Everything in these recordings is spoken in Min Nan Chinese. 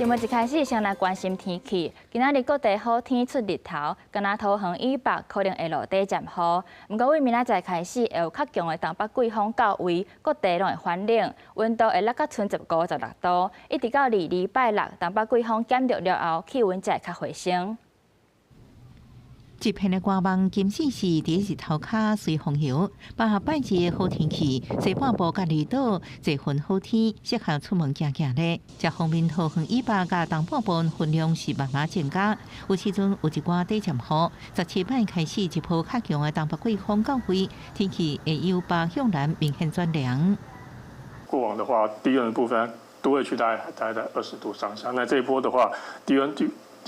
新聞一開始先來關心天氣。今仔日各地好天出日頭，干焦桃園以北可能會落短暫雨。毋過為明仔載開始會有較強的東北季風到位，各地攏會反冷，溫度會落較賰15、16度。一直到二二拜六，東北季風減弱了後，氣溫才會較回升。一片的寒夢，金絲是佇日頭跤隨風遊。拜拜二的好天氣，西半部佮離島濟雲好天，適合出門行行咧。這方面桃園以北佮東半部雲量是慢慢增加，有時陣有一寡短暫雨。17擺開始一波較強的東北季風到位，天氣會由北向南明顯轉涼。過往的話，低溫的部分都會區大概在20度上下。那這一波的話，低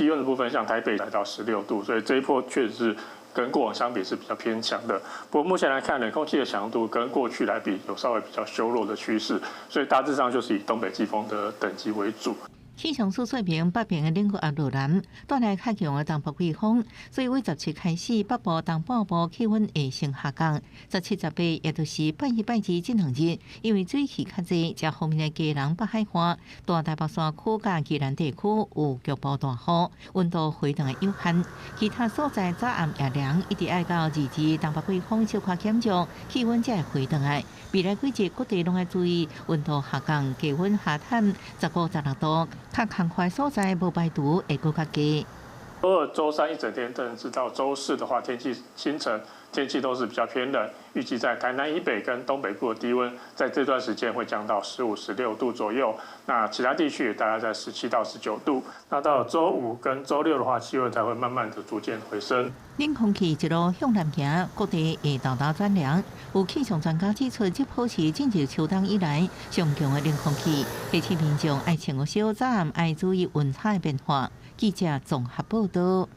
溫的部分，像台北來到16度，所以這一波確實是跟過往相比是比較偏強的。不過目前來看，冷空氣的強度跟過去來比有稍微比較削弱的趨勢，所以大致上就是以東北季風的等級為主。氣象署說明，北邊的冷氣壓落南，帶來較強的東北季風，所以為十七開始，北部、東半部氣溫會先下降。17、18，也就是拜一、拜二這兩日，因為水汽較濟，這方面的基隆北海岸、大台北山區佮宜蘭地區有局部大雨，溫度回轉的有限。其他所在早暗也涼，一直愛到二二東北季風小可減弱，氣溫才會回轉來。未來幾日各地攏愛注意溫度下降，低溫下探15、16度。較空曠所在無排除會閣較低。週二、週三一整天，甚至到週四的話，天氣清晨天氣都是比較偏冷。預計在台南以北跟東北部的低溫，在這段時間會降到15、16度左右。那其他地區大概在17到19度。那到週五跟週六的話，氣溫才會慢慢的逐漸回升。冷空氣一路向南行，各地會沓沓轉涼。有氣象專家指出，這波是進入秋冬以來上強的冷空氣，提醒民眾愛穿較少，早暗愛注意溫差的變化。記者綜合報道。